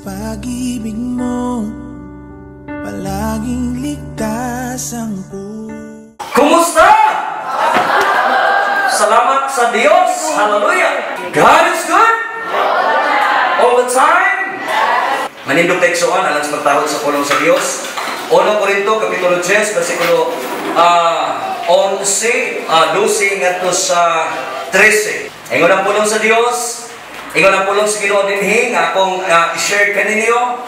Pag-ibig mo, palaging ligtas ang puso. Kumusta? Salamat sa Diyos. Hallelujah. God is good. All the time. Manindog tayo, igsoon, alang sa pagtahod sa pulong sa Diyos. 1 Corinto, Kapitulo 10, versikulo 11, 12 ngadto sa 13. Ingon ang pulong sa Diyos, ingon ang pulong sa Ginoo dinhi nga akong i-share kaninyo.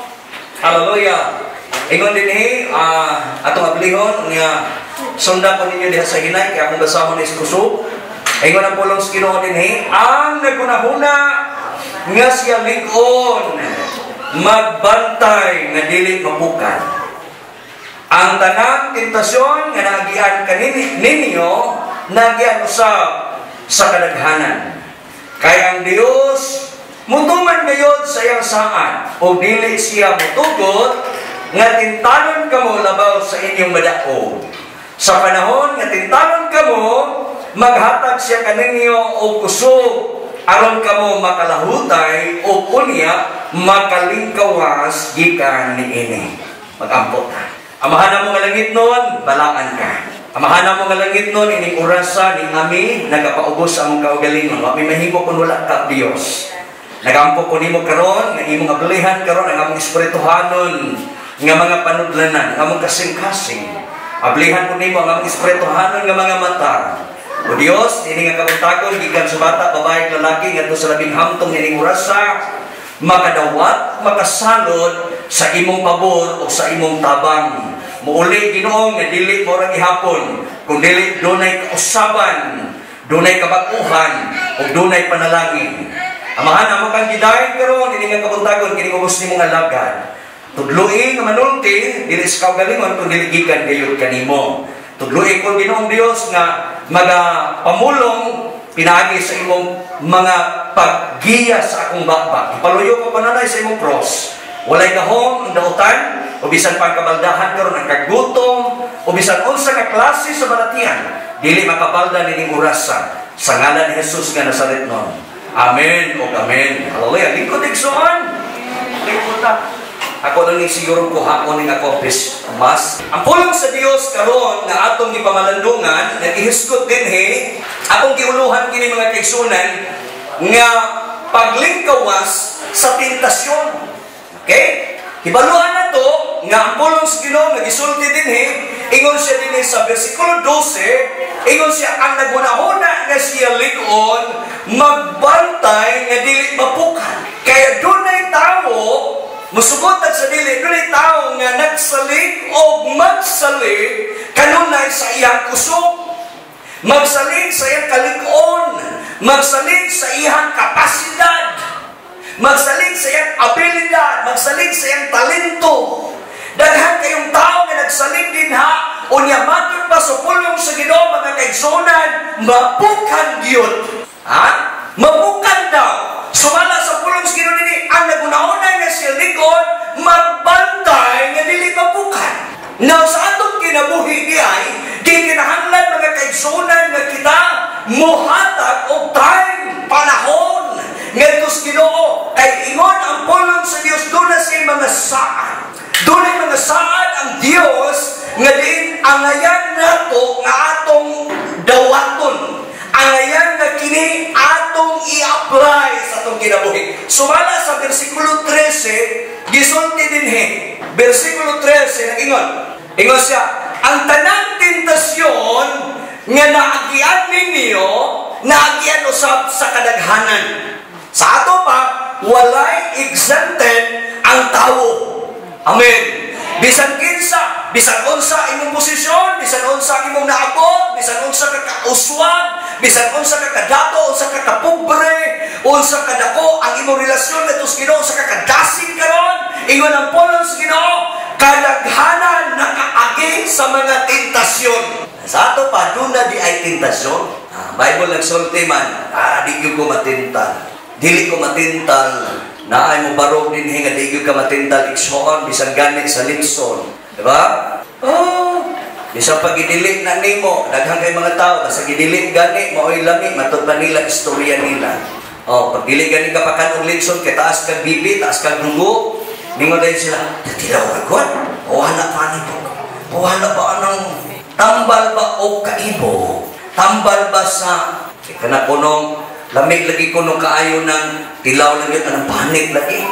Hallelujah. Ingon dinhi, atong ablihon nga sunda ko ninyo diha sa hinay kay akong basahon is kusog. Ingon ang pulong sa Ginoo dinhi, ang nagunahuna nga siya lig-on, magbantay nga dili mapukan. Ang tanang tentasyon nga naagian kanini ninyo, naagian usab sa kadaghanan. Kay ang Dios mutuman gayod sa iyang saad o dili siya mutugot nga tintalon kamo labaw sa inyong madaog. Sa panahon nga tintalon kamo, maghatag siya kaninyo og kusog aron kamo makalahutay o unya makalingkawas gikan niini. Magampo ta. Amahan namo nga langitnon, balaan ka. Amahan namo nga langitnon, ining orasa ning ami nagapaubos sa among kaugalingon. Wa mi mahimo kun wala ka, Dios. Nagampo ko nimo karon nga imong ablihan karon ang among espirituhanon nga mga panudlanan, ang among kasing-kasing. Ablihan ko nimo ang among espirituhanon nga mga mata. O Dios, ini nga kabuntagon gikan sa bata, babae, lalaki ngadto sa labing hamtong ining orasa makadawat, makasalod sa imong pabor o sa imong tabang. Muuli, Ginoo, nga dili mo ra gihapon, kun dili dunay kausaban, dunay kabag-uhan ug dunay panalangin. Amahan, amo kang gidayon karon ini nga kabuntagon kini ubos nimo nga alagad. Tudloi nga manulti dili sa kaugalingon kun dili gikan gayud kanimo. Tudloi ko, Ginoong Dios, nga maga pamulong pinaagi sa imong mga paggiya sa akong bakbak. Ipaluyo ko pananay sa imong cross. Walay gahom ang dautan, o bisan pang kabaldahan karon ang kagutom, o bisan unsa nga klase sa balatian, dili makabalda nining orasa sa ngalan ni Jesus nga Nazaretnon. Amen o amen. Hallelujah. Lingkod, igsoon. Lingkod ta. Ako lang ni siguro ko hakon ning ako mas. Ang pulong sa Dios karon nga atong gipamalandungan, naghihisgot dinhi, akong giuluhan kini, mga kaigsunan, nga paglingkawas sa tentasyon. Okay? Hibaluan na to nga ang pulong sa Ginoo nga gisulti dinhi, ingon siya dinhi sa versikulo 12, ingon siya, ang nagunahuna nga siya lig-on, magbantay nga dili mapukan. Kaya dunay tawo musugot sa dili, dunay tawo nga nagsalig o magsalig kanunay sa iyang kusog, magsalig sa iyang kalig-on, magsalig sa iyang kapasidad, magsalig sa iyang abilidad, magsalig sa iyang talento. Daghan kayong tao nga nagsalig din ha, unya matod pa sa pulong sa Ginoo, mga kaigsunan, mapukan gyud. Ha? Mapukan daw. Sumala sa pulong sa Ginoo dinhi, ang nagunauna nga siya lig-on, magbantay nga dili mapukan. Now, sa atong kinabuhi diay, gikinahanglan, mga kaigsunan, nga kita muhatag og time, panahon ngadto sa Ginoo, kay ingon ang pulong sa Dios, duna siya mga saad. Dunay mga saad ang Dios nga diin angayan nato nga atong dawaton. Angayan nga kini atong i-apply sa atong kinabuhi. Sumala sa versikulo 13, gisulti dinhi. Versikulo 13 nagingon. Ingon siya, ang tanang tentasyon nga naagian ninyo, naagian usab sa kadaghanan. Sa ato pa, walay exempted ang tao. Amen. Bisan kinsa, bisan unsa imong posisyon, bisan unsa imong naabot, bisan unsa ka kauswag, bisan unsa ka kadato, unsa ka kapobre, unsa kadako ang imong relasyon ngadto sa Ginoo, unsa ka kadasig karon, ingon ang pulong sa Ginoo, kadaghanan nakaagi sa mga tentasyon. Sa ato pa, duna di ay tentasyon. Bible nagsulti man, di gyud ko matintal. Dili ko matintal. Naay mo barog din nga di gyud ka matintal, igsoon, bisan gani sa litson. Diba? Oh, bisan pag gidili na nimo, daghan kay mga tao basta gidili gani maoy lami, matud pa nila istorya nila. Oh, pag dili gani ka pakan og litson kay taas kag bibi, taas kag dugo. Ningon din sila, tilaw ka God. Wala pa ni po. Wala ba anong tambal ba o kaibo? Tambal ba sa kana kunong lamig lagi kunong kaayo ng tilaw lagi anong panik lagi.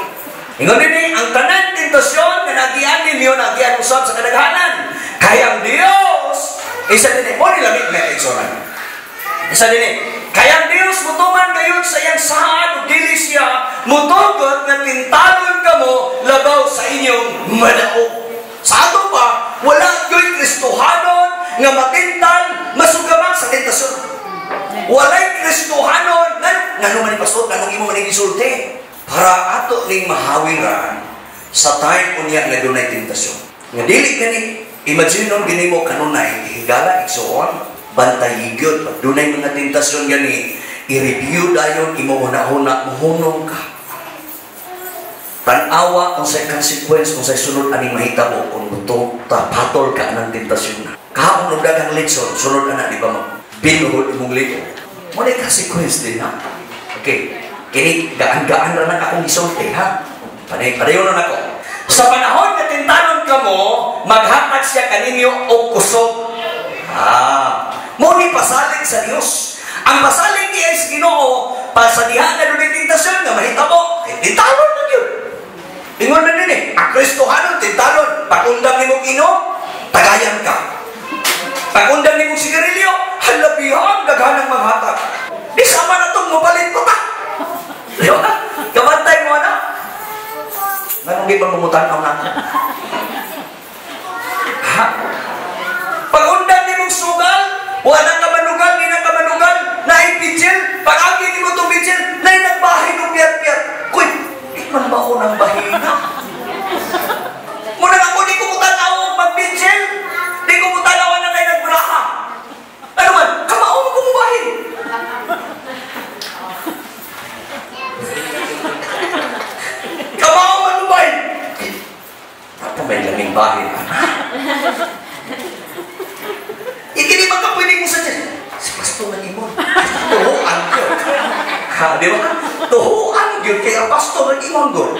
Ingon din ang tanan tentasyon nga nagian ninyo nagian usab sa kadaghanan. Kay ang Dios isa din mo ni lamig na igsoon. Isa din kay ang Dios mutuman gayud sa iyang saad ug dili siya mutugot nga tintalon kamo labaw sa inyong madaog. Sa ato pa wala gyud Kristohanon nga matintal masugamang sa tentasyon. Walay Kristohanon ngano man ni pastor, nganong imo man gisulti para ato ning mahawiran sa time unya nga dunay tentasyon. Nga dili kani imagine nun gini mo kanunay higala igsuon bantay gyud pag dunay mga tentasyon gani i-review dayon imo una-una mohunong ka. Tan-awa unsay consequence unsay sunod aning mahitabo kung muto patol ka anang tentasyon na. Kaon og daghang litson sunod ana di ba mo binuhod imong lito. Mo ni consequence din ha. Okay. Kini gaan-gaan ra nang akong gisulti ha. Padayon na nako. Sa panahon nga tintanon kamo, maghatag siya kaninyo og kusog. Ah, mo ni pasalig sa Dios. Ang pasalig niya sa Ginoo, pa sa diha nga dunay tentasyon nga mahitabo, kay tintanon na gyud. Ingon na din eh, ang Kristohanon tintanon, pag-undang nimong inom, tagayan ka. Pag-undang nimong sigarilyo, halabihan daghanang maghatag. Di sama na itong mubalit ko ta. Di ba? Kabantay mo na. Nganong di ba mumutan-aw na? Ha? Pag-undang nimong sugal, wala ka manugal, di na ka manugal, naipitsil, pag-agi nimo itong bitsil, na nagbahin ng piyat-piyat. Kuy, di man ba ako ng bahina? Muna ako, di ko mutanaw og magbitsil. Di ko mutanaw na kay nagbraha. Ano man, kamaon ko mubahin. Kamao man mubahin. Ako may laming bahin. Ikini man ka pwede mo sa Diyos. Si Pastor man imo. Tuhuan yun. Ha, di ba? Tuhuan yun. Kaya Pastor man imon gud.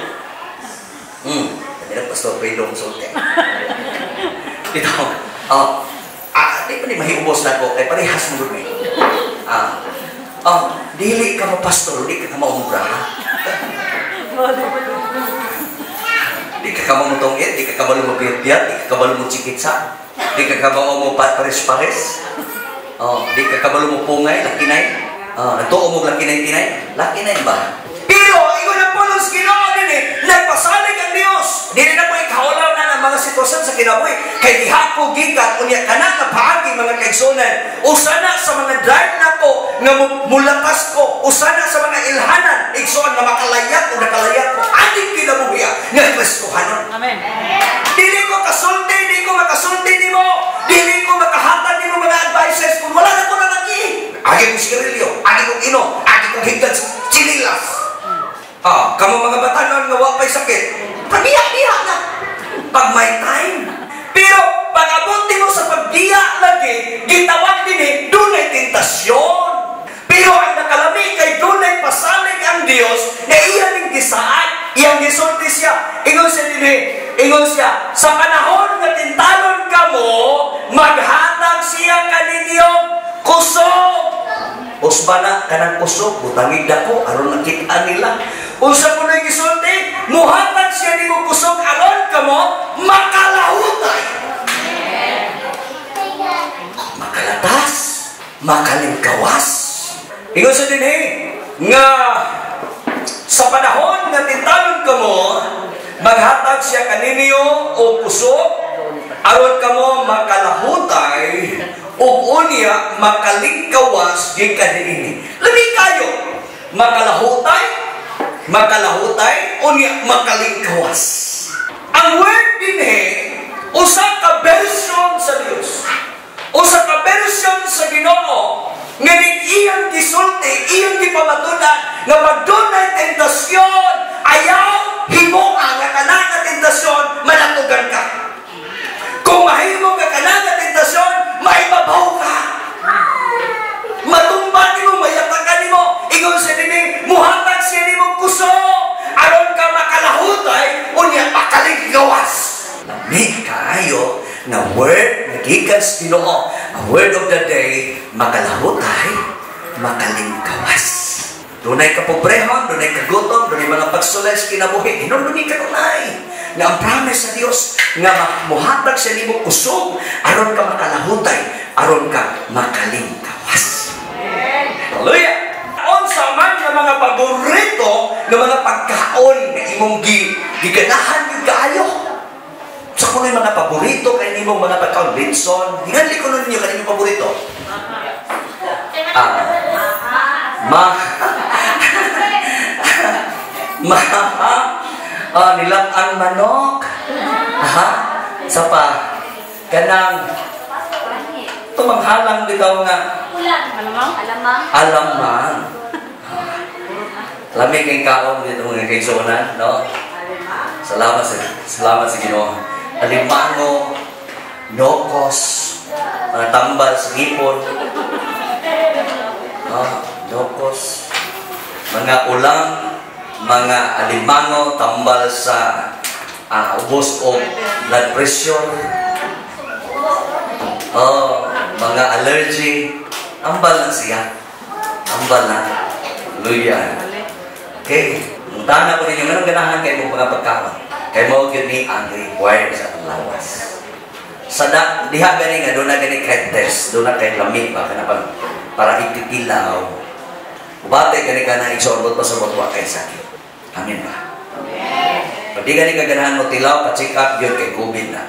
Sabi ng Pastor Pedro sulti. Dito. Oh. Ah, di pa ni mahiubos na ko. Kay parehas mo gud ni. Ah. Oh, dili ka mo pastor, di ka maumbra. Di ka kamo mutungit, di ka kabalo mo piyat-piyat, di ka kabalo mo chikitsa, di ka kabalo mo pares-pares. Oh, di ka kabalo mo pungay, lakinay. Oh, nagtuo mo lakinay-tinay, lakinay ba? Pero ingon ang pulong sa Ginoo dinhi, nagpasalig ang Dios. Dili na po ikahulaw na ng mga sitwasyon sa kinabuhi. Kay diha ko gikan unya kana nga paagi mga kaigsuonan. Usa na sa mga drive nako nga mulakas ko, usa na sa mga ilhanan igsuon nga makalayat o nakalayat ko aning kinabuhi nga Kristohanon. Amen. Dili ko kasulti, dili ko makasulti nimo, dili ko makahatag nimo mga advices kung wala na ko na nagi. Agi kong sigarilyo, agi kong inom, agi kong higdan sa chinilas. Ah, kamo mga batanon nga wa pay sakit, pagbiya-biya na. Pag may time. Pero pag abot nimo sa pagbiya lagi, gitawag dinhi dunay tentasyon. Pero ang nakalami kay dunay pasalig ang Dios na iya ning gisaad, iyang gisulti siya. Ingon siya dinhi, ingon siya, sa panahon nga tintalon kamo, maghatag siya kaninyo kusog. Usba na kanang kusog, butangig dako aron nakita nila. Unsa kuno'y gisulti? Muhatag siya nimo kusog aron kamo makalahutay. Makalatas, makalingkawas. Ingon sa dinhi nga sa panahon nga tintalon kamo, maghatag siya kaninyo og kusog aron kamo makalahutay ug unya makalingkawas gikan niini. Labi kayo makalahutay, makalahutay unya makalingkawas. Ang word dinhi usa ka version sa Dios. Usa ka version sa Ginoo nga iyang gisulti, iyang gipamatunan nga pag dunay tentasyon, ayaw himoa nga kana nga tentasyon malatugan ka. Kung mahimo nga kana nga tentasyon, maibabaw ka. Matumba nimo, mayatakan nimo. Ingon sa dinhi, muhatag siya nimo kusog aron ka makalahutay unya nga word nga gikan sa Ginoo. Ang word of the day, makalahutay, makalingkawas. Dunay kapobrehon, dunay kagutom, dunay mga pagsulay sa kinabuhi. Hinumdumi kanunay nga ang promise sa Dios nga muhatag siya nimo kusog aron ka makalahutay, aron ka makalingkawas. Hallelujah! Unsa man nga mga paborito nga mga pagkaon nga imong giganahan gyud kaayo? Sa kuno'y mga paborito kay nimong mga pagkaon, litson, hinganli ko ninyo kaninyo paborito. Ah. Ma Ma ah, nilang ang manok. Ha? Sa pa kanang tumanghalang bitaw nga Alamang? Alamang. Alamang. Lami kay kaon dito, mga kaigsuonan, no? Salamat sa Ginoo. Alimango, nokos, mga tambal sa ngipon. Ah, nokos, mga ulang, mga alimango, tambal sa ubos o blood pressure. Oh, mga allergy, ambal lang siya. Ambal na. Hallelujah. Okay. Mutana ko ninyo, anong ganahan kay mong mga pagkaon? Kay mao gyud ni ang required sa atong lawas. Sa da, diha gani nga doon na gani kay test, doon na kay lamig ba kana pag para itikilaw. Ubate gani ka na igsuot pa sa wa kay sakit. Amen ba? Pag di gani ka ganahan mo tilaw, pa-check up gyud kay COVID na.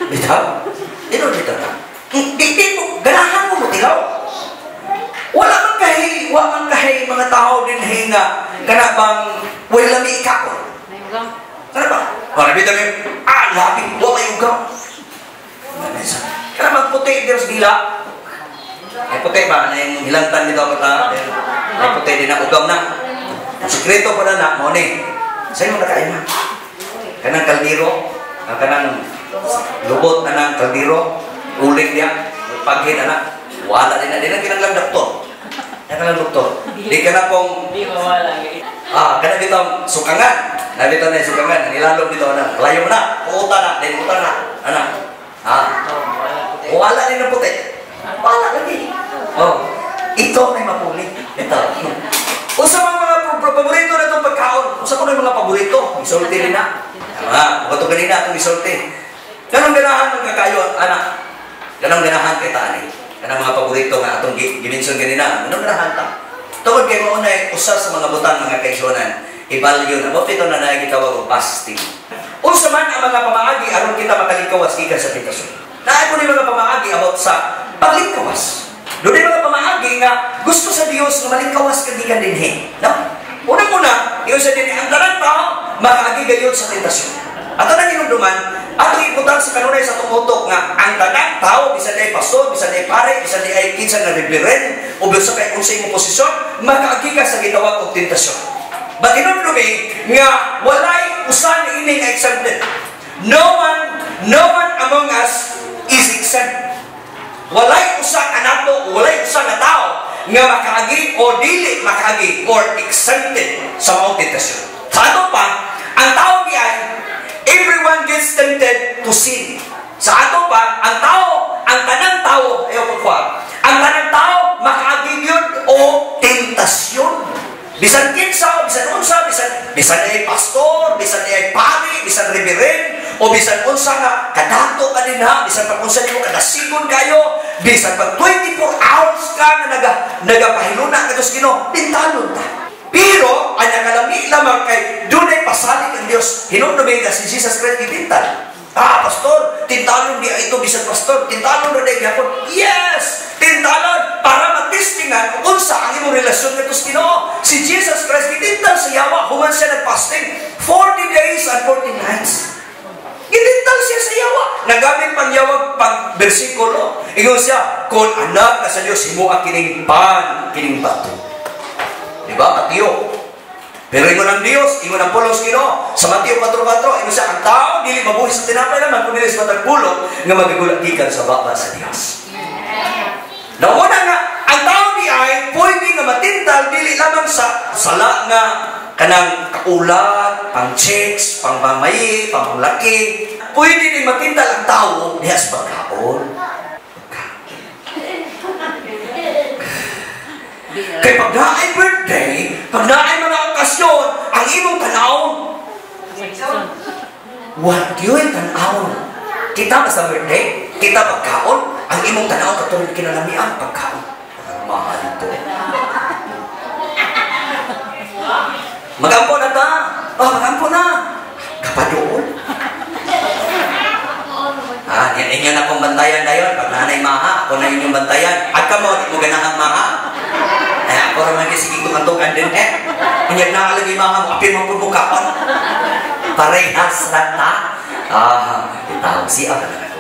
Bitaw? Dino dito na. Di, di mo, ganahan mo mo tilaw. Wa man kay mga tao din nga kana bang way lami ikaon. Kana ba? Para bitaw labi, wa may ugaw. Kana bang puti diri sa dila? Ay puti ba na yung hilantan dito ka? Ay puti din na ugaw na. Sikreto pa na na mo ni. Sa imo nakain na. Kanang kaldero, ang kanang lubot na ng kaldero, uling niya, paghin na. Wala din na din ang kinanglang doktor. Yan lang doktor. Di ka na pong Di mawala. Kana dito sukangan. Na dito na sukangan, nilalom dito na. Layo na, uta na, din uta na. Ana. Oh, wala puti. Wala din ang puti. Wala lagi. Oh, ito may mapuli. Ito. Usa man mga paborito na itong pagkaon. Usa ko na yung mga paborito. Isulti rin na. Ah, mga ito kanina itong isulti. Ganong ganahan ng kakayo, anak. Ganong ganahan kay tani. Kanang mga paborito nga atong giminson kanina. Ganong ganahan ta. Tungod kay mao na usa sa mga butang, mga kaigsuonan, i-value na. Mo pito na na gitawag og fasting. Unsa man ang mga pamaagi aron kita makalingkawas gikan sa tentasyon? Naay ko ni mga pamaagi about sa paglingkawas. Doon mga pamaagi nga gusto sa Dios nga malingkawas ka gikan dinhi. No? Unang-una, ingon sa dinhi, ang tanang tao makaagi gayud sa tentasyon. Ato nang hinumduman, atong ibutang sa kanunay sa atong utok nga ang tanang tao, bisan di ay pastor, bisan di ay pare, bisan di ay kinsa nga reverend, o bisan kay unsa imong posisyon, makaagi ka sa gitawag og tentasyon. But hinumdumi nga walay usa niini nga exempted. No one among us is exempt. Walay usa kanato, walay usa nga tao nga makaagi o dili makaagi or exempted sa maong tentasyon. Sa ato pa, ang tao di ay everyone gets tempted to sin. Sa ato pa, ang tao, ang tanang tao, ayaw ko kuha, ang tanang tao makaagi yun o tentasyon. Bisan kinsa, bisan unsa, bisan ay pastor, bisan ay pari, bisan reverend, o bisan unsa nga kadato ka din ha, bisan pag unsa nimo kadasigon kayo, bisan pag 24 hours ka nga nagapahiluna ka sa Ginoo, tintalon ta. Pero ang nakalami lamang kay dunay pasalig ang Dios. Hinumdumi nga si Jesus Christ gitintal. Ah, pastor, tintalon di ito bisan pastor, tintalon ra di gyapon. Yes, tintalon para matestingan kung unsa ang imong relasyon ngadto sa Ginoo. Si Jesus Christ gitintal sa yawa human siya nagfasting 40 days and 40 nights. Gitintal siya sa yawa. Nagamit pang yawag pag bersikulo. Ingon siya, "Kung anak ka sa Dios, himoa kining pan, kining bato." Di ba? Mateo. Pero ingon ang Dios, ingon ang pulos Ginoo sa Mateo 4:4, ingon siya, ang tao dili mabuhi sa tinapay lamang kundi sa matag pulong nga magagula gikan sa baba sa Dios. Nauna nga ang tao di ay pwede nga matintal dili lamang sa sala nga kanang kaulat, pang chicks, pang pamayi, pang laki. pwede din matintal ang tao diha sa pagkaon. Kay pag naay birthday, pag naay mga okasyon, ang imong tanaw, what yun tanaw? Kita ba sa birthday? Kita pagkaon? Ang imong tanaw katulad kinalamian pagkaon. Mahal ito. Magampo na ta. Oh, magampo na. Kapadool. Ah, inyo na akong bantayan na yun. Pag nanay maha, ako na inyong bantayan. At ka mo, di mo ganahang maha. Eh, ako raman kasi tukan-tukan din eh. Kunyag na kalagay maha mo, apin mo po bukaon. Parehas na ta. Ah, itawag siya ka na ako.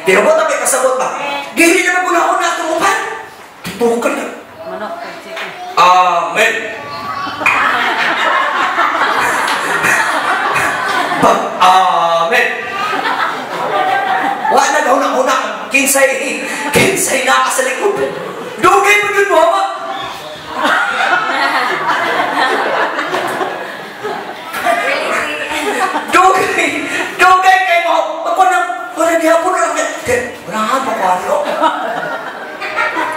Pero mo tayo kasabot ba? Dili na magunahon na itong upan. Tutukan na. Amen. Amen. Wala na gahuna-huna. Kinsay na ka sa likod. Dugay pa yun mo, ha? Dugay kay mo. Ako na, wala di hapon na. Wala nga pa ko ano.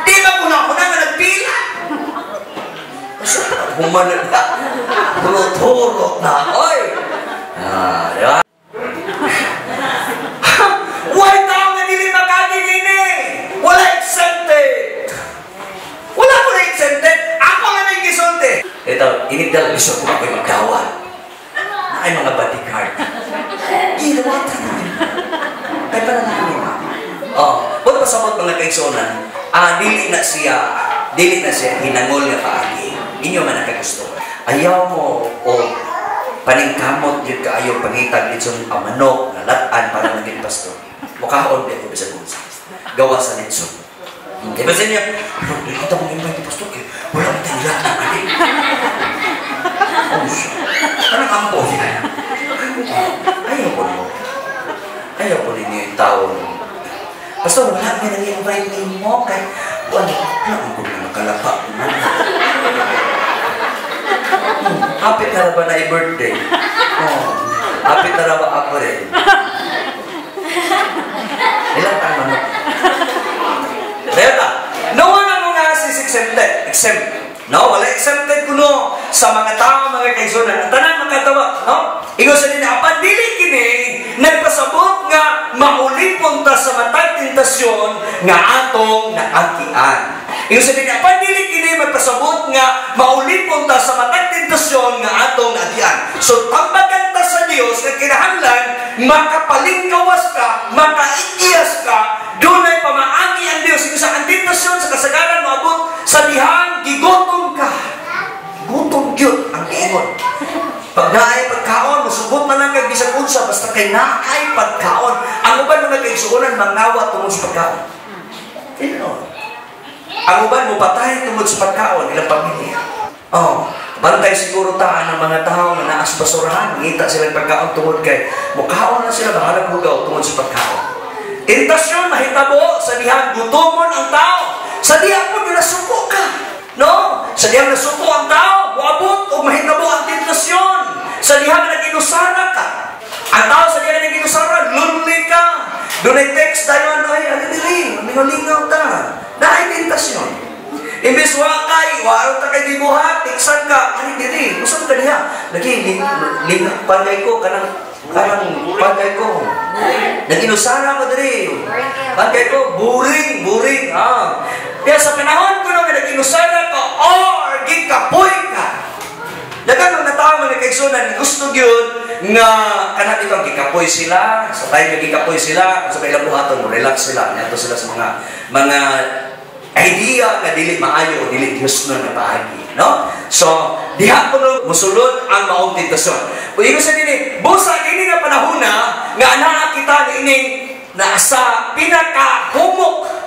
Di ba kuna-kuna nga nagpila? Humanag na. Turot-turot na. Oy! Ah, di ba? Why tao nga dili makagi nini? Wala exempted. Wala ko na exempted. Ako nga nang gisulti. Ito, inigdal gusto ko ako'y magdawa. Na ay mga bodyguard. Gilawatan namin. Kay panalangin. Oh, huwag pasabot mga kaigsuonan. Ah, dili na siya hinangol nga paagi. Inyo man ang kagusto. Ayaw mo o paningkamot yun kaayo pangitag litson ang manok nga lat-an para maging pastor. Mukhaon di ako bisag unsa. Gawa sa litson. Di ba sa inyo? Ano, di kita mong invite ni pastor kay wala mo tayong lat-an ani. Oh, siya. Anong ampo niya? Ayaw ko mo. Ayaw ko ninyo yung tao. Pastor, wala may nang-invite ninyo kay wala ko na nakalapa. Hapit na ba na i-birthday? Oh, hapit na ba ako rin? Ilang taon man? Deta, no one ang mga sis exempted. Exempt. No, wala exempted kuno sa mga tao, mga kaigsunan. Ang tanan makatawa, no? Ingon sa nila, apan dili kini nagpasabot nga maulipon ta sa matag tentasyon nga atong naagian. Ingon sa nila, apan dili kini magpasabot nga maulipon ta sa matag tentasyon nga atong naagian. So tambagan ta sa Dios nga kinahanglan makapalingkawas ka, makaigiyas ka, dunay pamaagi ang Dios. Ingon sa ang tentasyon sa kasagaran moabot sa dihang gigutom ka. Gutom gyud ang giingon. Pag naay pagkaon, musugot na lang kag bisag unsa basta kay naay pagkaon. Ang uban mga kaigsuonan mangawa tungod sa pagkaon. Tinuod. Ang uban mo patay tungod sa pagkaon ilang pamilya. Oh, bantay siguro ta ang mga tao nga naa sa basurahan, ngita silang pagkaon tungod kay mukaon na sila bahalag hugaw tungod sa pagkaon. Tentasyon mahitabo sa dihang gutomon ang tao. Sa dihang po nasuko ka. No? Sa dihang nasuko ang tao, moabot o mahitabo ang tentasyon. Sa dihang nag-inusara ka. Ang tao sa dihang nag-inusara, lonely ka. Dunay text tayo, ay, ano dili, mingalingaw ta. Naay tentasyon. Imbes wa kay, wa ta kay gibuhat, tiksan ka, ano dili, usa ka diha. Lagi ling pangay ko kanang pangay ko. Nag-inusara ko diri. Pangay ko, buring, ah. Kaya sa panahon ko nung nag-inusara ka, or gikapoy ka. Daghang mga tao mga kaigsunan, gusto gyud nga kanang itong gikapoy sila, sa time nga gikapoy sila, sa ilang buhaton mo relax sila, niadto sila sa mga idea nga dili maayo o dili Dios nun nga paagi, no? So, diha ko no musulod ang maong tentasyon. O ingon sa dinhi, busa ini nga panahona nga anaa kita niining nasa pinakahumok.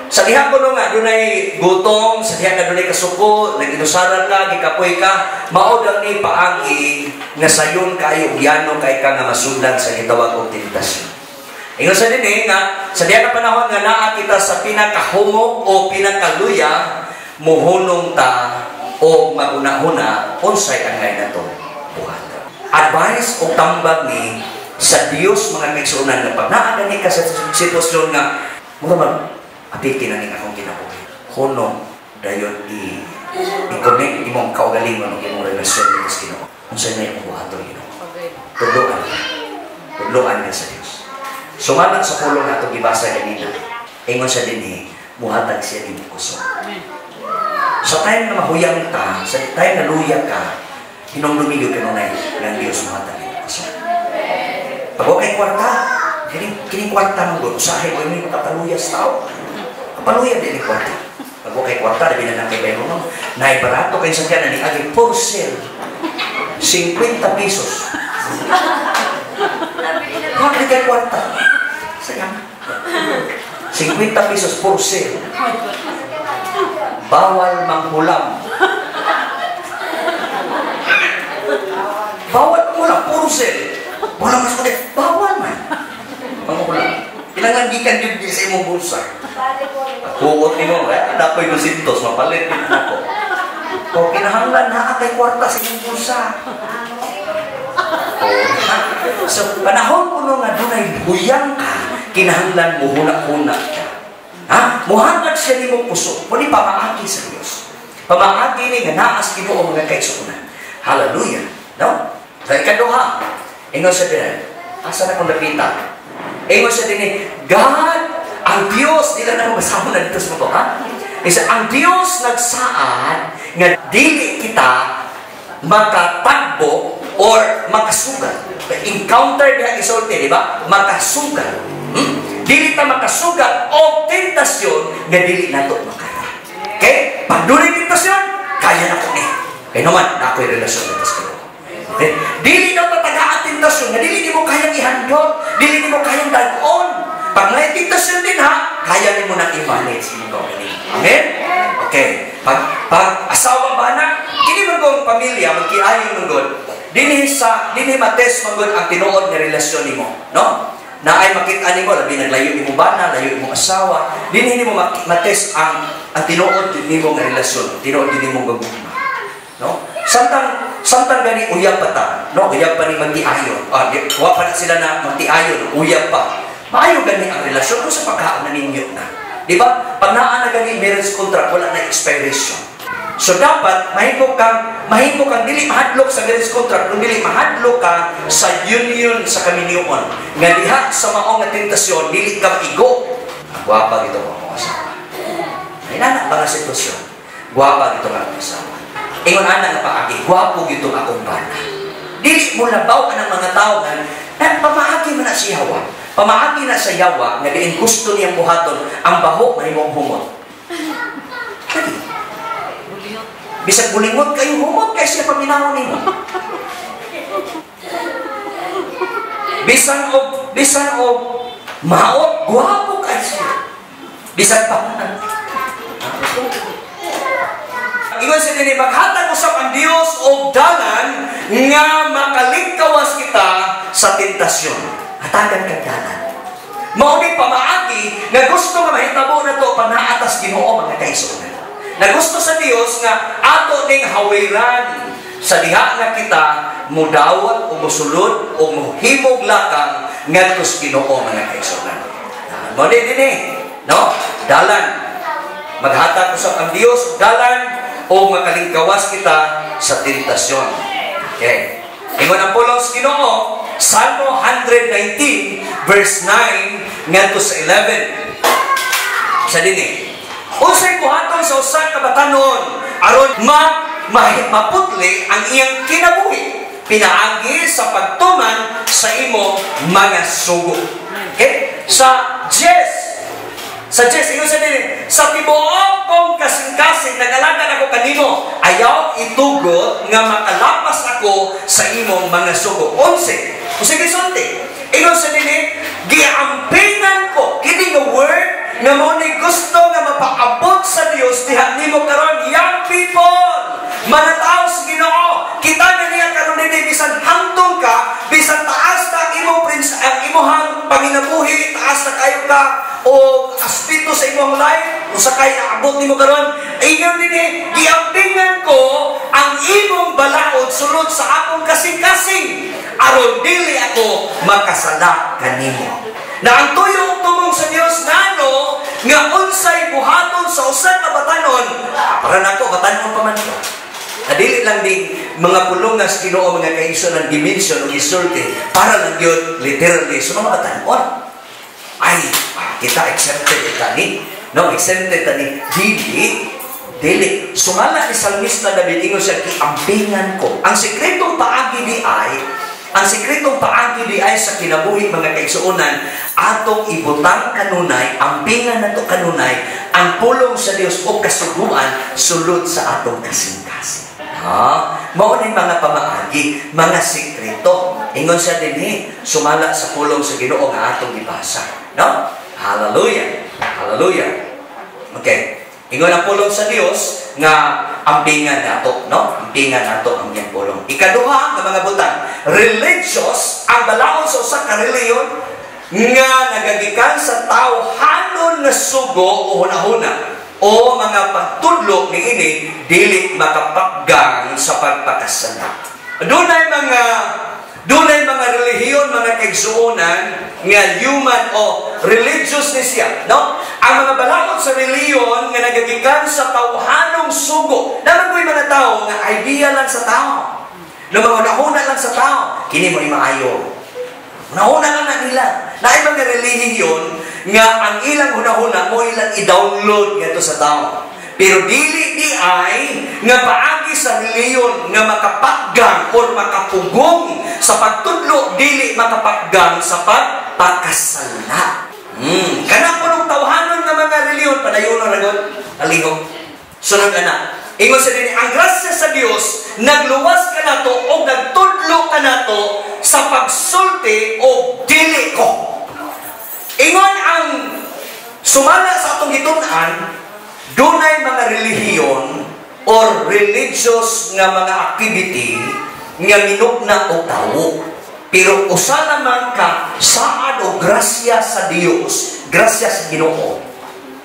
Sa diha ko no nga dunay gutom, sa diha nga dunay kasuko, nag-inusaran ka, gikapoy ka, mao daw ni paagi nga sayon kayo yano kay ka nga masudlan sa gitawag og tentasyon. Ingon sa dinhi nga sa diha nga panahon nga naa kita sa pinakahumok o pinakaluya, muhunong ta o magunahuna unsay angay nato buhaton. Advice o tambag ni Sa Dios, mga kaigsuonan, nga pag naa gani ka sa sitwasyon nga mura man apiki na ning akong kinabuhi. Hunong dayon i-connect imong kaugalingon ug imong relasyon dito sa Ginoo. Unsa na imong buhaton, Ginoo? Tudloan ka. Tudloan ka sa Dios. Sumala sa pulong nga atong gibasa ganina, ingon siya dinhi, muhatag siya nimo kusog. Sa time na mahuyang ka, sa time na luya ka, hinumdumi gyud kanunay nga ang Dios muhatag nimo kusog. Pag wa kay kwarta, kining kwarta man gud, usahay mo ini makapaluya sa tao. Kapaluya din ni kwarta. Pag wa kay kwarta, labi na lang kay bayro mo, naay barato kay sakyanan ni agi for sale. 50 pesos. Wa kay kwarta. Sayang. 50 pesos for sale. Bawal manghulam. Bawal manghulam, puro sale. Wala mas kundi, bawal man manghulam. Kailangan gikan yun sa imong bulsa. Huot nimo, eh, dapoy 200, mapalit din ako. O kinahanglan na kay kwarta sa imong bulsa. O, so, panahon kuno nga dunay huyang ka, kinahanglan mo huna-huna ka. Ha? Muhatag siya nimo kusog. Pwede pamaagi sa Dios. Pamaagi ni nga naa sa Ginoo, mga kaigsuonan. Hallelujah. No? Sa ikaduha, ingon siya din, asa na kong napita? Ingon siya din, God, ang Dios, dila na masama na dito sa mga, ha? Isa, ang Dios nagsaad nga dili kita makatagbo or makasugat. Encounter diha isulti, di ba? Makasugat. Dili ta makasugat o tentasyon nga dili nato makaya. Okay? Pag dunay tentasyon, kaya na ko ni. Kaya naman, na ako'y relasyon dito sa Ginoo. Okay? Dili daw tatagaan tentasyon nga dili nimo kayang ihandol, dili nimo kayang dag-on. Pag may tentasyon din ha, kaya nimo nang i-manage imong kaugalingon. Amen? Okay. Pag asawa ba na, kini man kong pamilya, magkiayon man gud, dinhi mates man gud ang tinuod nga relasyon nimo, no? Na ay makita nimo labi naglayo nimo bana, layo imong asawa, dinhi nimo mates ang tinuod nimo nga relasyon, tinuod nimo nga gugma, no? Samtang gani uyab pa ta, no? Uyab pa ni magtiayon. Wa pa na sila na magtiayon, uyab pa. Maayo gani ang relasyon kung sa pagkaon na ninyo na. Di ba? Pag naa na gani marriage contract, wala na expiration. So dapat mahimo kang dili mahadlok sa marriage contract, kung dili mahadlok ka sa union sa kaminyoon. Nga diha sa maong nga tentasyon, dili ka maigo. Gwapa gito akong asawa. Ay nana ba nga sitwasyon? Gwapa gito nga akong asawa. Ingon ana nga paagi, gwapo gito akong bana. Dili mo labaw anang mga tawo nga pamaagi man na si Yawa. Pamaagi na sa Yawa nga diin gusto niyang buhaton ang baho mahimong humot. Dali. Bisag bulingot kayo, humot kay siya paminaw nimo. Bisan og maot, gwapo kay siya. Bisan pa. Ingon siya dinhi, maghatag usab ang Dios og dalan nga makalingkawas kita sa tentasyon. Hatagan kag dalan. Mao ni pamaagi nga gusto nga mahitabo nato pag naatas Ginoo, mga kaigsuonan. Na gusto sa Dios nga ato ning hawiran sa diha nga kita mudawat o musulod o muhimog lakang ngadto sa Ginoo, mga kaigsuonan. Mao ni dinhi, no? Dalan. Maghatag usab ang Dios dalan o makalingkawas kita sa tentasyon. Okay. Ingon ang pulong sa Ginoo, Salmo 119 verse 9 ngadto sa 11. Sa dinhi, unsay buhaton sa usa ka batanon aron maputli ang iyang kinabuhi pinaagi sa pagtuman sa imo mga sugo. Okay? Sa Jess, ingon sa dinhi, sa tibuok kong kasing-kasing nag-alagad ako kanimo, ayaw itugot nga makalapas ako sa imong mga sugo. 11. Unsay gisulti? Ingon sa dinhi, giampingan ko kini nga word nga mao ni gusto nga mapaabot sa Dios diha nimo karon, young people, mga tao sa Ginoo. Kita na niya karon dinhi, bisan hangtong ka, bisan taas na ang imong prince, ang imong panginabuhi, taas na kayo ka o aspeto sa imong life, Usa kay naabot nimo karon. Ingon dinhi, giampingan ko ang imong balaod sulod sa akong kasing-kasing aron dili ako makasala kanimo. Na ang tuyo tumong sa Dios ngano nga unsay buhaton sa usa ka batanon, para nako batanon pa man ko. Na dili lang di mga pulong nga sa Ginoo mga kaigsuonan gimension o gisulti para lang gyud literally sa mga batanon. Ay, kita exempted ta ni. No, exempted ta ni. Dili, dili. Sumala ni Salmista David, ingon siya, giampingan ko. Ang sekretong paagi di ay, ang sekretong paagi di ay sa kinabuhi mga kaigsuonan, atong ibutang kanunay, ampingan nato kanunay, ang pulong sa Dios o kasuguan sulod sa atong kasing-kasing. Ha? Mao ni mga pamaagi, mga sekreto. Ingon siya dinhi, sumala sa pulong sa Ginoo nga atong gibasa. No? Hallelujah. Hallelujah. Okay. Ingon ang pulong sa Dios nga ampingan nato, no? Ampingan nato ang iyang pulong. Ikaduha nga mga butang, religious ang balaod sa usa ka relihiyon nga nagagikan sa tawhanon nga sugo o hunahuna o mga pagtudlo niini dili makapakgang sa pagpakasala. Dunay mga relihiyon, mga kaigsuonan nga human o religious ni siya, no? Ang mga balaod sa relihiyon nga nagagikan sa tawhanong sugo. Naman ko'y mga tao nga idea lang sa tao. No, mga hunahuna lang sa tao. Kini mo ni maayo. Hunahuna lang na nila. Naay mga relihiyon nga ang ilang hunahuna mo ilang i-download ngadto sa tao. Pero dili di ay nga paagi sa relihiyon nga makapaggang or makapugong sa pagtudlo, dili makapaggang sa pagpakasala. Kana po nung tawhanon nga mga relihiyon, padayon na ragon, alihok. Sunod ana. Ingon sa dinhi, ang grasya sa Dios nagluwas kanato o nagtudlo kanato sa pagsulti o dili ko. Ingon ang sumala sa atong gitun-an, dunay mga relihiyon or religious nga mga activity nga minugna og tawo. Pero usa naman ka saad o grasya sa Dios, grasya sa Ginoo.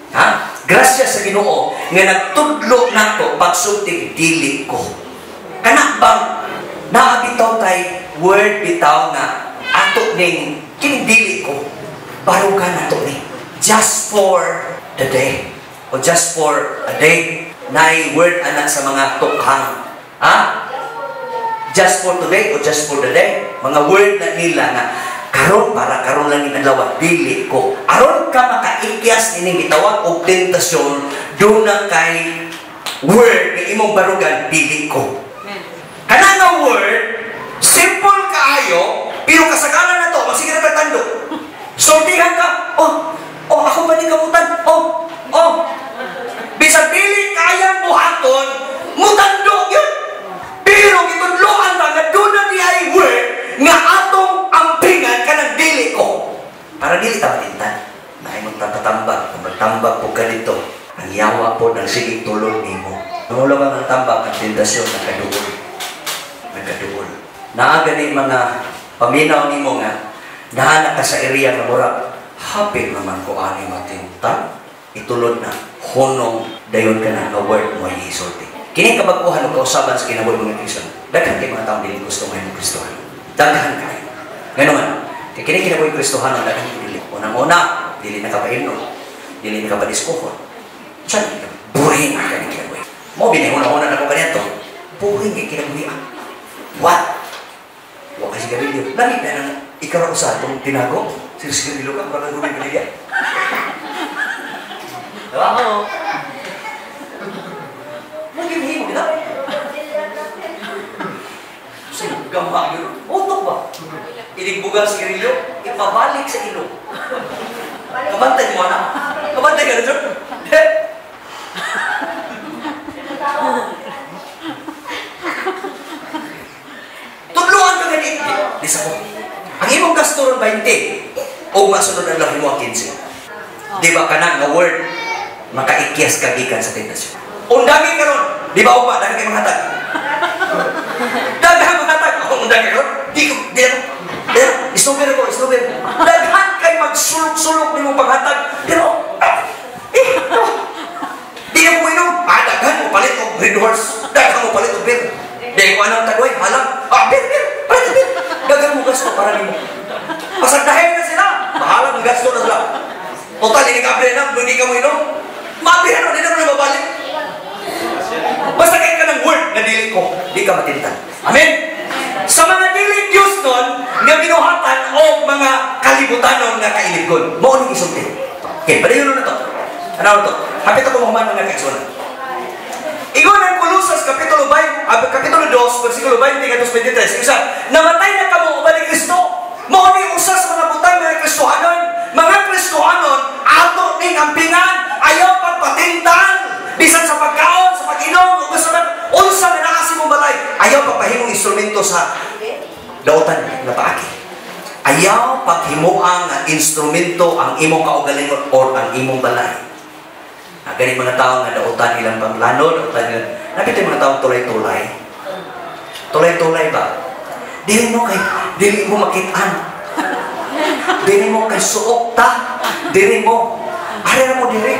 Ha? Grasya sa Ginoo nga nagtudlo nato pagsulti dili ko. Kana bang naa bitaw kay word bitaw nga ato ning kini dili ko. Barugan nato ni just for the day o just for a day. Naay word anak sa mga tukhang. Ha? Just for today o just for the day. Mga word na nila nga karon para karon lang ning adlaw dili ko. Aron ka makaikyas nining gitawag og tentasyon, duna kay word nga imong barugan dili ko. Kana nga word simple kaayo pero kasagaran na to magsige na tando. Sultihan ka, oh, oh ako ba ni kamutan? Oh, oh. Bisan dili kayang buhaton, mutando yun. Pero gitudloan ta nga duna di ay word nga atong ampingan kanang dili ko. Para dili ta matintan. Naay magtatambag, kung magtambag po ka dito, ang yawa po ng sigig tulog nimo. Nangulog ang tambag, ang tentasyon nagkaduol. Nagkaduol. Naa gani mga paminaw nimo nga nahanak ka sa area nga mura, hapit naman ko ani matintan. Itulod na hunong dayon ka na nga word mo ay isulti. Kini kabag-uhan og kausaban sa kinabuhi mga Kristohan. Daghan kay mga taong dili gusto ngayon Kristohan. Daghan kayo. Ngano man, kay kini kinabuhi Kristohan ang daghan dili. Unang-una, dili na kapaimno, dili na kapadiskohon. Siya, boring ang kani kinabuhi. Mo binihuna-una na ko kaniadto. Boring kay kinabuhi. What? Wa ka sigarilyo. Lami na nang ikaw sa atong tinago. Sigarilyo ka, baka gawin ka niya. Diba? Oo. Maging mo, di ba? Sige, gama yun. Utok ba? Inigbugan sa sigarilyo, ipabalik sa ilong. Kabantay mo na. Kabantay ka na, sir. Tudluan ka ganit. Di sa ko. Ang imong gasto ron 20, o masunod ang lahi mo ang 15. Di ba ka na nga word, makaikyas ka gikan sa tentasyon. Undangin ka ron. Di ba upa, dahil kayo mga hatag. Daghan mga hatag. Oh, undangin ka ron. Di ko, di ako. Di ako. Isnober ko, isnober. Daghan kay magsulok-sulok ni mong paghatag. Pero, Red Horse. Daghang mo palit og beer. Di ko anong tagway, halang. Ah, beer, beer. Palit og beer. Daghang mo gasto para nimo. Pasagdahin na sila. Bahala ng gasto na sila. Total, ini ka na, hindi ka mo inom. Maabrihan mo, hindi na mo na mabalik. Basta kayo ka ng word na dili ko, di ka matintan. Amen? Sa mga dili Diyos nun, nga binuhatan o mga kalibutanon nga kailibgon. Mao ning isulti. Okay, padayon na to. Ano to? Hapit ako mahuman mga kaigsuonan. Ingon ang Kolosas Kapitulo 2, versikulo 20 ngadto 23. Isa, namatay na kamo uban ni Kristo. Mao ni usa sa mga butang mga Kristohanon. Mga Kristohanon, ato ning ampingan, ayaw pagpatintan. Bisan sa pagkaon, sa pag-inom, ug sa unsa nga naa sa imong balay, ayaw pagpahimong instrumento sa dautan nga paagi. Ayaw paghimuang nga instrumento ang imong kaugalingon or ang imong balay. Gani mga tao nga dautan ilang pamplano, dautan ilang... Nakita yung mga tao tulay-tulay. Tulay-tulay ba? Dili mo kay, dili mo makitaan. Dili mo kay suok ta. Dili mo. Ari na mo dili.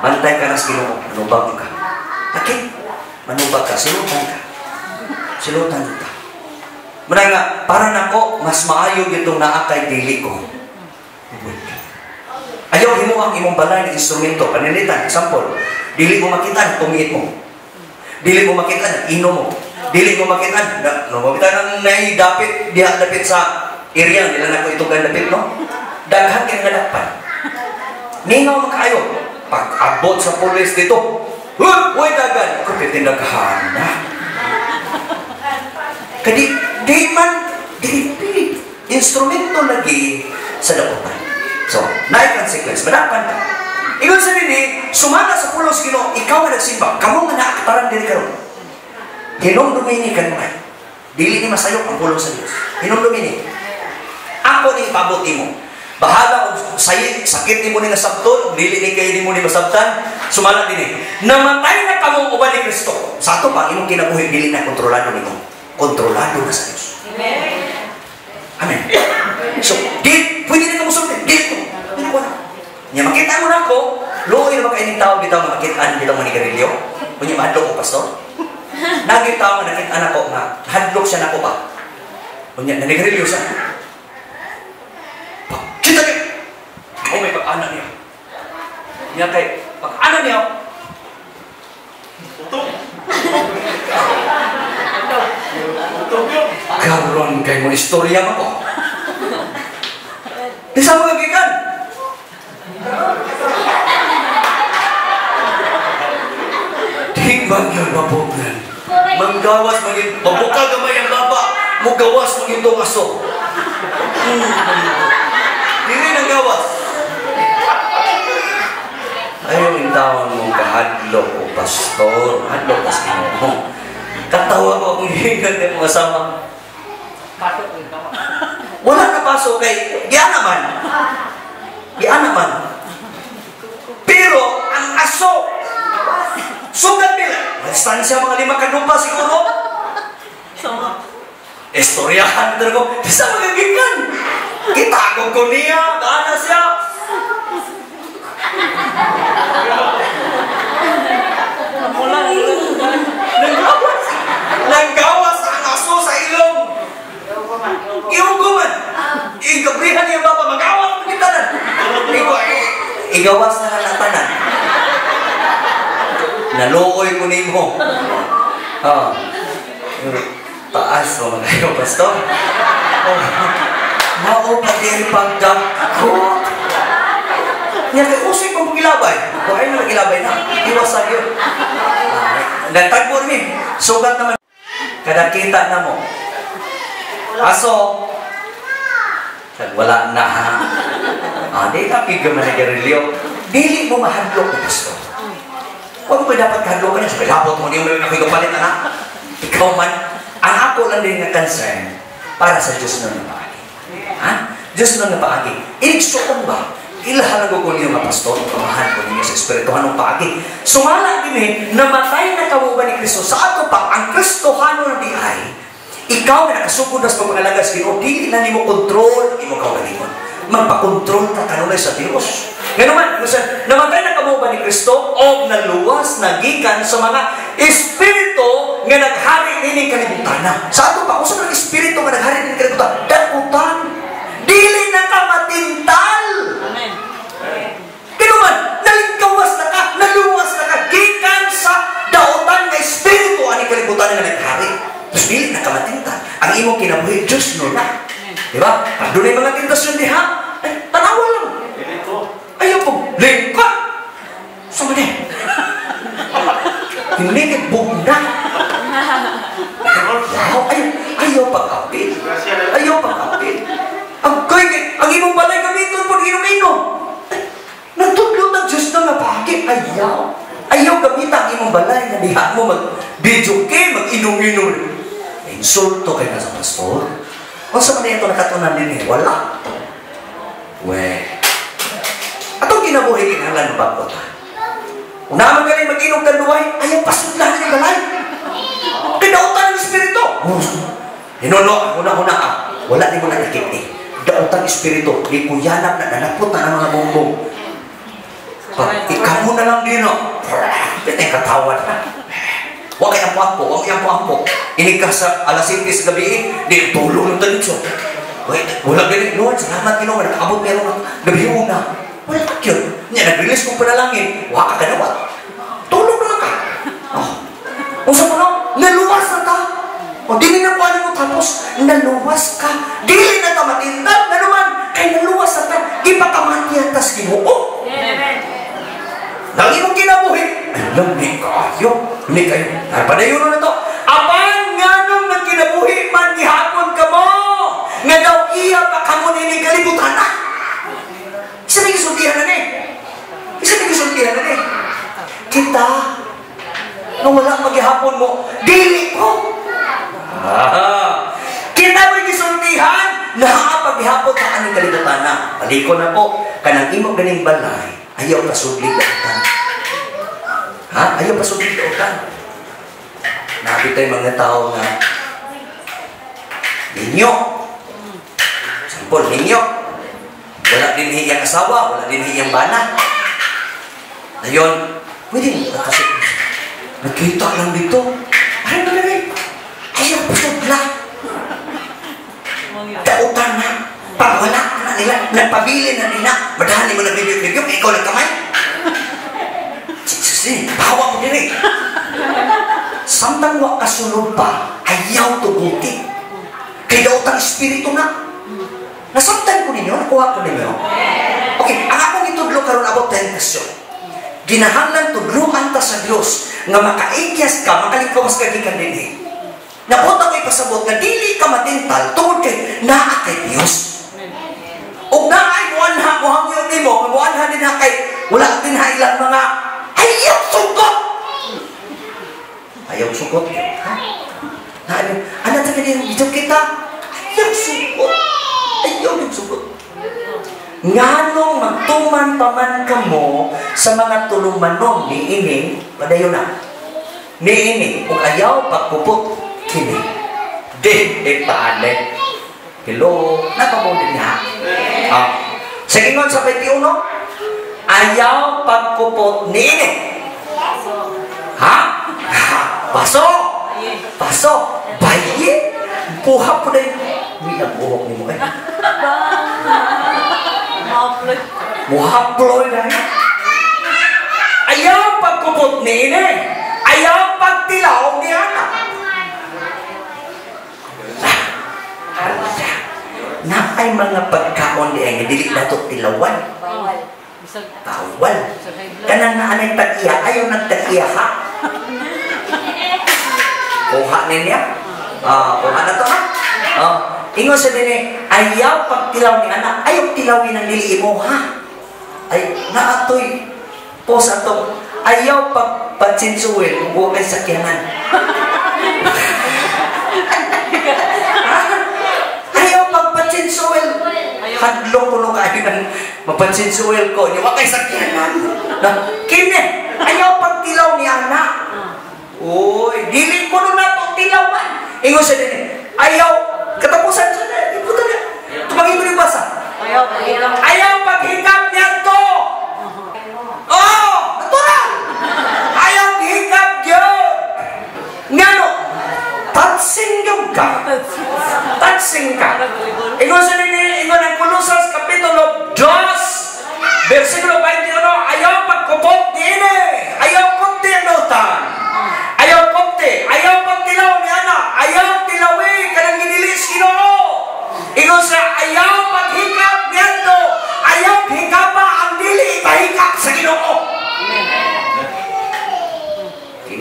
Bantay ka na sa Ginoo, manubag ka. Okay? Manubag ka, silutan ka. Silutan ka. Muna nga, para nako, mas maayo itong naa kay dili ko. Ayaw himo ang imong balay ng instrumento. Panilitan, example, dili mo makitaan, tumiit mo. Dili mo makitaan, inom mo. Dili mo makitaan, no, makitaan ang naidapit, diha dapit sa area, nila na ko itugan dapit, no? Daghan kay nga dakpan. Ningaw man kaayo. Pag-abot sa pulis dito, huy, dagan! Kupitin daghan na. Kadi, di man, di, di, instrumento lagi sa daotan. So, naay consequence, madapan ka. Ingon sa nini, sumala sa pulong sa Ginoo, ikaw nga nagsimba, kamo nga naaktaran diri karon. Hinumdumi ni kanunay. Dili ni masayop ang pulong sa Dios. Hinumdumi ni. Ako ni ipabot nimo. Bahala og sakit nimo ni nasabton, og dili ni kay nimo ni masabtan, sumala dinhi. Namatay na kamo uban ni Kristo. Sa ato pa imong kinabuhi dili na kontrolado nimo. Kontrolado na sa Dios. Amen. Amen. So, di pwede na kamo sulti, dili ko. Dili ko na. Nya makita mo na ako, luoy na makaining tao bitaw nga makitaan bitaw manigarilyo. Unya mahadlok ko pastor. Naging tao nga nakitaan ako nga hadlok siya nako ba. Unya nanigarilyo siya. Kita niya. Oh, may pag-ana niya. Niya kay pag-ana niya. Utong. Karon kay mo istorya mo ko. Di sa mga gikan. Di ba yun mabugan? Manggawas maging mabuka gamay ang baba, mugawas maging tong aso. Dili nang gawas. Ayaw yung taon mong kahadlok o pastor, hadlok ka sa Ginoo. Katawa ko akong higan ng mga sama. Wala na paso kay giana man. Giana man. Pero ang aso sugat nila. Distansya mga 5 kadupa siguro. Istoryahan talaga. Di sa mga gikan. Kita ko niya, gaana siya. Nanggawas. Nanggawas ang aso sa ilong. Iuguman. Igabrihan niya baba, magawas ng tanan. Igawas na lang tanan. Naluoy ko nimo. Oh. Taas mo magayo, pastor. Oh. Mao pa din pagdakot. Nya kay usik kong gilabay. Buhay na gilabay na. Iwasan yun. Nagtagbo ni. Sugat naman. Kada kita na mo. Aso, wala na ha. Ah, di ka pigam na garilyo. Dili mo mahadlok ko, pastor. Huwag mo dapat kahadlok ka na. Sabi, labot mo, di mo na ako'y kapalit, anak. Ikaw man, ang ako lang din nga concern para sa Diyos na napaagi. Ha? Diyos na napaagi. Iligsuon ba? Ilahalag ko niyo nga pastor, pamahan ko ninyo sa espirituhanong paagi. Sumala din eh, namatay na kamo ba ni Kristo? Sa ato pa, ang Kristohano na di ay, ikaw na nakasugod na sa pagpangalaga sa Ginoo, dili na nimo kontrol ang imong kaugalingon. Magpakontrol ka kanunay sa Dios. Ngayon man, namatay na kamo ba ni Kristo o naluwas nalingkawas na gikan sa mga espiritu nga naghari nining kalibutan. Sa ato pa, unsa man ang espiritu nga naghari nining kalibutan? Dakutan. Dili na ka matintal. Amen. Kinuman, nalingkawas na ka, naluwas na ka gikan sa dautan nga espiritu ani kalibutan nga naghari. Tapos dili na ka matintal. Ang imong kinabuhi, Diyos no na. Diba? Pag doon ay mga tentasyon diha, ay, tanawa lang. Ayaw po, lingkod! Sa mga hindi ka bugna. Wow, ayaw pag-apil. Ayaw pag-apil. Ang imong balay gamiton po, inom-inom. Nagtudlo ng Diyos na nga, bakit? Ayaw. Ayaw gamit ang imong balay na diha mo mag-video game, mag-inom-inom. Insulto kay ka sa pastor. Unsa man ito nakatunan din eh? Wala. We. Atong kinabuhi kinahanglan mabag-o ta. Una man gani mag-inom kanduay, ayaw pasudlahan ni balay. Kinautan ng espiritu. Hinuno, huna-huna ka. Wala ni mo nakikit eh. Dautan espiritu, di kuyanap na nanapot na ang mga bumbong. Pag ikaw na lang din, no? Pitay katawan na. Huwag kay ampo-ampo, huwag kay ampo-ampo. Inig ka sa alas 7 sa gabi, di tulong ng talitso. Wait, wala ganit. Lord, salamat Ginoo, nakaabot meron ng gabi una. Wala ka yun. Nya, nag-release kong panalangin, wala ka kanawat. Tulog na lang ka. Oh. Unsa mo no? Naluwas na ta. O, dili na kuha mo tapos, naluwas ka. Dili na ta matintal, na naman, kay naluwas na ta. Ipakamatiyan tas Ginoo. Amen. Nang imong kinabuhi, lamig kayo, lamig kayo. Padayon na to. Apan nganong nagkinabuhi man gihapon kamo, nga daw iya pa kamo nining kalibutan na. Isa may gisultihan na ni. Isa may gisultihan na ni. Kita, nung wala maghihapon mo, dili ko. Ah, kita may gisultihan, naapaghihapon ka aning kalibutan na. Paliko na po, kanang imong ganing balay, ayaw pasudli dautan. Ha? Ayaw pasudli dautan. Nakita yung mga tao na ninyo. Sampol, ninyo. Wala din hiyang asawa, wala din hiyang bana. Ayun, pwede mo kasi nakita lang dito. Ano na rin? Ayaw pasudla. Dautan na. Pag wala na nila, nagpabili na nila, madali mo nagbibig-bibig, ikaw lang kamay. Jesus eh, bawa mo din eh. Samtang wa kasunod pa, ayaw tuguti. Kay daotang espiritu na. Nasabtan ko ninyo, nakuha ko ninyo. Okay, ang akong itudlo karon about tentasyon. Ginahanglan tudloan ta sa Dios nga makaikyas ka, makalingkawas ka gikan dinhi. Nabot ako ipasabot nga dili ka matintal tungod kay naa kay Dios. Og naay muanha mohangyo nimo, muanha din ha kay wala din ha ilang mga ayaw sugot. Ayaw sugot. Ha? Naano, ana ta kini video kita. Ayaw sugot. Ayaw sugot. Nganong magtuman pa man kamo sa mga tulumanon niini, padayon na. Niini ug ayaw pagpupot kini. Di ipaane. Hello, napamo din ha. Ah. Sa ingon sa 21, ayaw pagpupot niini. Ha? Paso. Paso. Baye. Buha po na yun. May nabuhok ni mo eh. Muhaploy na yun. Ayaw pagkupot niini. Ayaw pagtilaw ni Ana. Na ay mga pagkaon di ay dili na to tilawan. Bawal. Kanang na anay tag-iya, ayaw nagtag-iya ha. Kuha niya. Kuha na to ha. Ingon sa dinhi, ayaw pagtilaw ni anak, ayaw tilawin ang dili imo ha. Ay naatoy post atong ayaw pagpatsinsuwil kung huwag kay sakyanan. Ayaw pagpatsinsuwil. Hadlok ko nung kayo ng mapansinsuwil ko. Huwag kay sakyanan. Kini, ayaw pagtilaw ni anak. Uy, dili ko nun nato tilawan. Ingon sa dinhi, ayaw katapusan sa dinhi. Ibuta na. Tumangin mo yung basa. Ayaw paghikap niya to. Oh, natural. Ayaw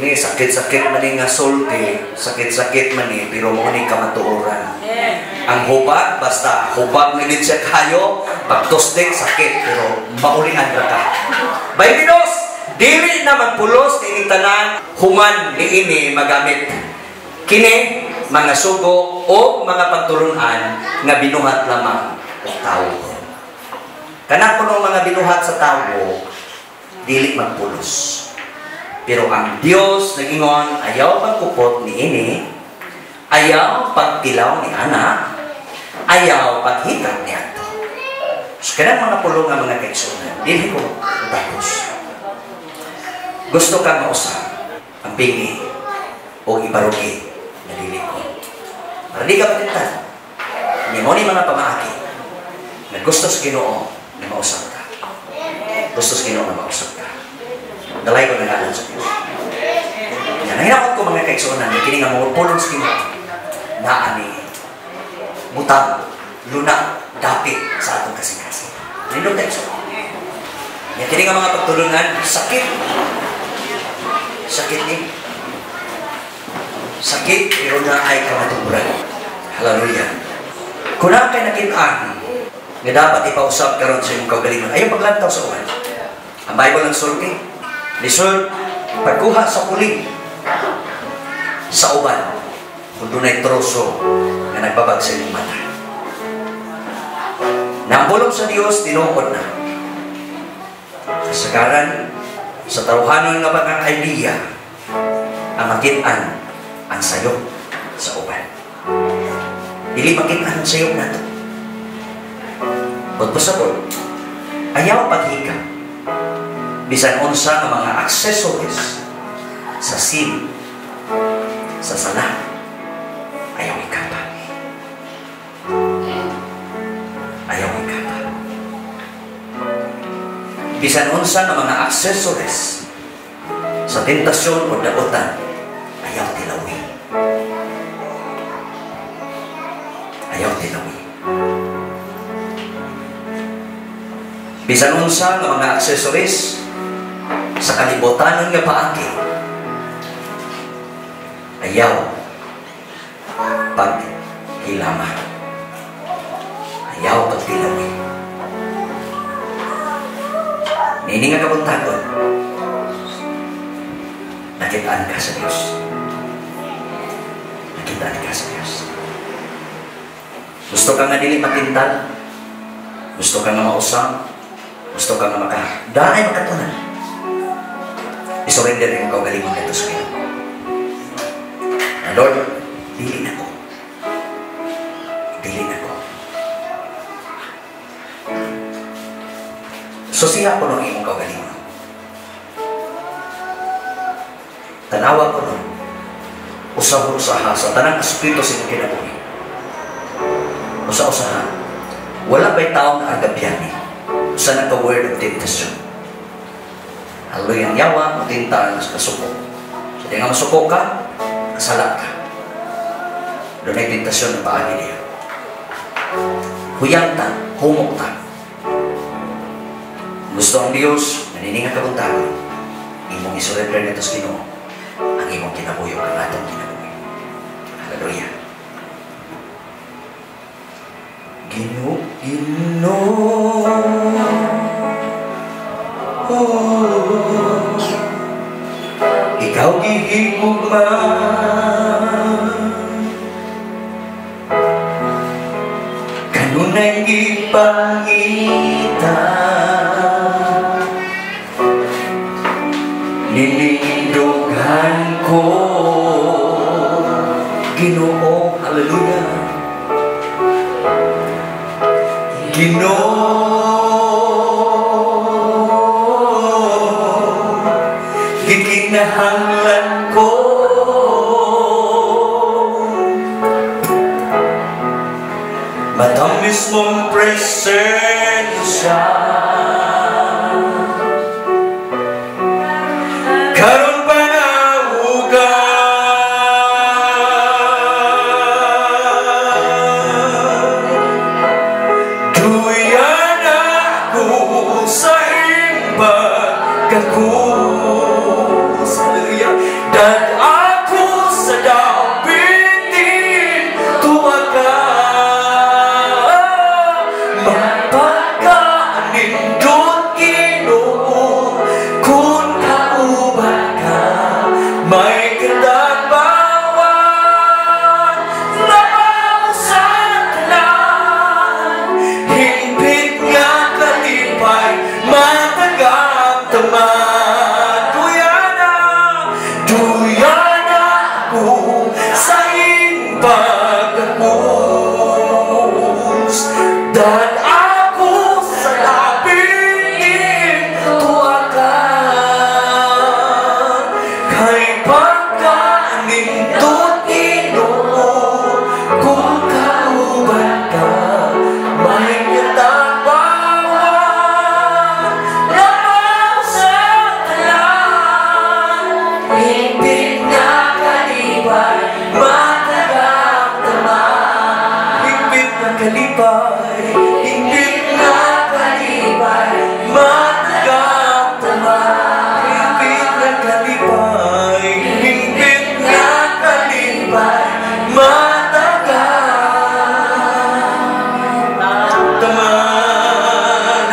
Kini sakit-sakit man ni nga sulti, sakit-sakit man ni, pero mo ni kamatuoran. Ang hubag, basta hubag na din siya kayo, pagtusdik, sakit, pero maulian ra ka. 22, dili na magpulos nining tanan, human niini magamit. Kini, mga sugo o mga pagtulunan nga binuhat lamang og tawo. Kana kuno mga binuhat sa tawo, dili magpulos. Pero ang Dios nag-ingon, ayaw pagkupot niini, ayaw pagtilaw ni ana, ayaw paghikap ni ato. So, kanang mga pulong nga mga kaigsuonan, dili ko matapos. Gusto ka mausap ang pingi o ibarugi na dili ko. Para di ka matintal. Ni mo ni mga pamaagi na gusto sa Ginoo na mausap ka. Gusto sa Ginoo na mausap ka. Dalay ko nagalan sa Diyos. Yan, nahinakot ko mga kaigsuonan, kini nga mga pulong sa Ginoo, naa ni mutang, luna, dapit sa atong kasing-kasing. Nindot tayo sa yan, kini nga mga pagtulungan, sakit. Sakit ni. Sakit, pero na ay kamatuoran. Hallelujah. Kung na kay nakitaan, nga dapat ipausap karon sa imong kaugalingon, ayaw paglantaw sa uban. Ang Bible ang sulti, lisod, pagkuha sa puling sa uban, kung dunay troso nga nagbabag sa inyong mata. Nang pulong sa Dios, tinuod na. Kasagaran, sa tawhanon nga mga idea, ang makit-an ang sayop sa uban. Dili makit-an ang sayop nato. Pagpasabot, ayaw paghika. Bisan unsa nga mga accessories sa sin, sa sala, ayaw ikapa. Ayaw ikapa. Bisan unsa nga mga accessories sa tentasyon o daotan, ayaw tilawi. Ayaw tilawi. Bisan unsa nga mga accessories sa kalibutanon nga paagi, ayaw paghilama. Ayaw pagtilawi. Nini nga kabuntagon, nakitaan ka sa Diyos. Nakitaan ka sa Diyos. Gusto ka nga dili matintal, gusto ka nga mausap, gusto ka nga daay makatunan. I-surrender yung kaugalingon nito sa Ginoo. Lord, dili na ko. Dili na ko. Susiha ko nung imong kaugalingon. Tanawa ko nung usah-usaha sa tanang aspeto sa imong kinabuhi. Usa-usaha. Wala ba'y taong naargabyani sa nagka-word of temptation. Hallelujah. Ang yawa, matintal sa kasuko. So, di nga masuko ka, kasala ka. Doon ay tentasyon na paagi niya. Huyang ta, humok ta. Gusto ang Diyos, nanininga kabuntagon. Imong isurrender nito sa Ginoo ang imong kinabuhi ang atong kinabuhi. Hallelujah. Ginoo, Ginoo, oh, ikaw gihigugma, kanunay gipangita, ninindugan ko, Ginoo, hallelujah. Ginoo, gikinahanglan ko, matamis mong presensya, karon panaugan. Duyan ako sa impagkakus. Hallelujah. Hay pagkanindot, Ginoo, kung kauban ka, may katagbawan. Labaw sa tanan, higpit nga kalipay, matagamtaman. Higpit nga kalipay, higpit nga kalipay, matagamtaman. Higpit nga kalipay, higpit nga kalipay, matagamtaman.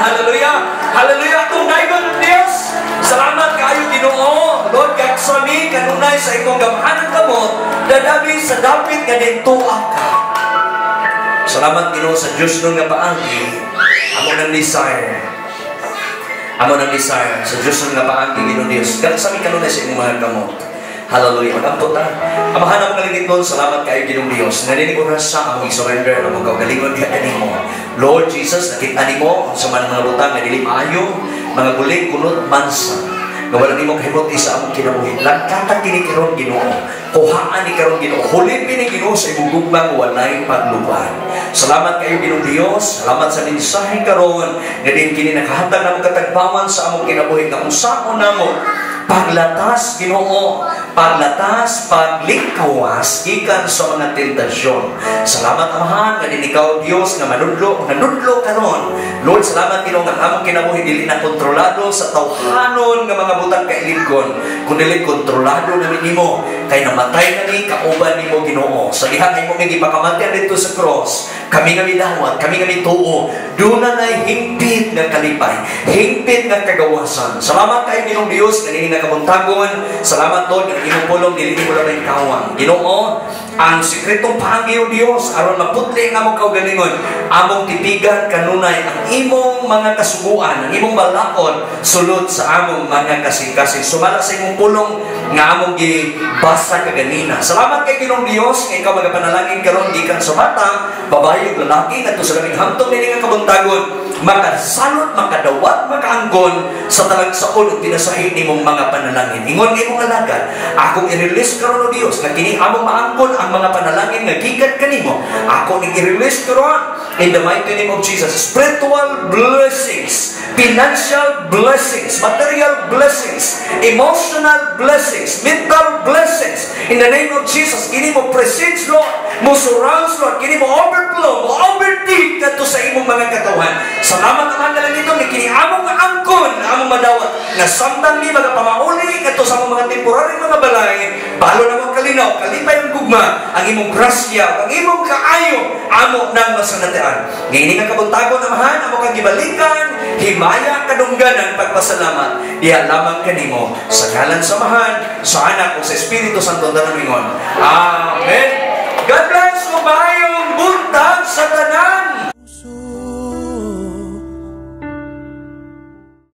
Hallelujah! Hallelujah! Atong daygon, Diyos! Salamat kaayo, Ginoo. Lord, gagsa mi kanunay sa imong gamhanan kamot, dadabi sa dapit nga dintua ka. Salamat, Ginoo, sa Diyos nun nga paagi. Amo nang desire. Amo nang desire sa Diyos nun nga paagi, Ginoo Diyos. Gagsa mi kanunay sa imong mga kamot. Hallelujah. Magampo ta. Amahan among langitnon, salamat kaayo, Ginoong Dios. Nga nining oras sa among i-surrender among kaugalingon diha kanimo. Lord Jesus, nakita nimo sa man mga butang nga dili maayo, mga guling kunot mansa nga wala nimo kahimot sa among kinabuhi. Lagkata kini karon, Ginoo. Kuhaan ni karon, Ginoo. Hulipin ni, Ginoo, sa imong gugma nga walay pagluban. Salamat kayo, Ginoong Dios. Salamat sa mensahe karon nga din kini nakahatag namo katagbawan sa among kinabuhi nga unsaon namo paglatas, Ginoo, paglatas, paglikawas gikan sa mga tentasyon. Salamat, Amahan, nga din ikaw, Dios, nga manudlo, nanudlo karon. Lord, salamat, Ginoo, nga among kinabuhi dili na kontrolado sa tawhanon nga mga butang kailigon, kundi kontrolado nami nimo kay namatay na ni kauban nimo, Ginoo. Sa diha nga imong gipakamatian dito sa cross, kami nga midawat, kami nga mituo, duna na hingpit nga kalipay, hingpit nga kagawasan. Salamat kay Ginoong Dios nga nini nakabuntagon. Salamat, Lord, nga imong pulong dili nimo lang kawang. Ginoo, ang sekretong paagi o Dios aron maputli ang among kaugalingon, among tipigan kanunay ang imong mga kasuguan, ang imong balaod sulod sa among mga kasing-kasing. Sumala sa imong pulong nga among gibasa kaganina. Salamat kay Ginoong Dios nga ikaw magapanalangin karon gikan sa bata, babae ug lalaki ngadto sa labing hamtong nini nga kabuntagon, makasalot, makadawat, makaanggon sa talagsaon ug pinasahi nimong mga panalangin. Ingon imong alagad, akong i-release karon, o Dios, nga kini among maangkon ang mga panalangin nga gikan kanimo. Ako ning i-release karon in the mighty name of Jesus. Spiritual blessings, financial blessings, material blessings, emotional blessings, mental blessings. In the name of Jesus, kini mo precedes, Lord, mo surrounds, Lord, kini mo overflow, mo overtake kadto sa imong mga katawhan. Salamat, Amahan nga langitnon, ni kini among maangkon, among madawat nga samtang mi magapamauli ngadto sa among mga temporary mga balay, balo na mong kalinaw, kalipay ang gugma, ang imong grasya, ang imong kaayo, amo nang masanatian. Ngayon nga kabuntagon, Amahan, amo kang gibalikan, himaya kadungganan pagpasalamat, diha lamang kanimo, sa ngalan sa Amahan, sa Anak, o sa Espiritu Santo, tanan mingon. Amen. God bless you, bye!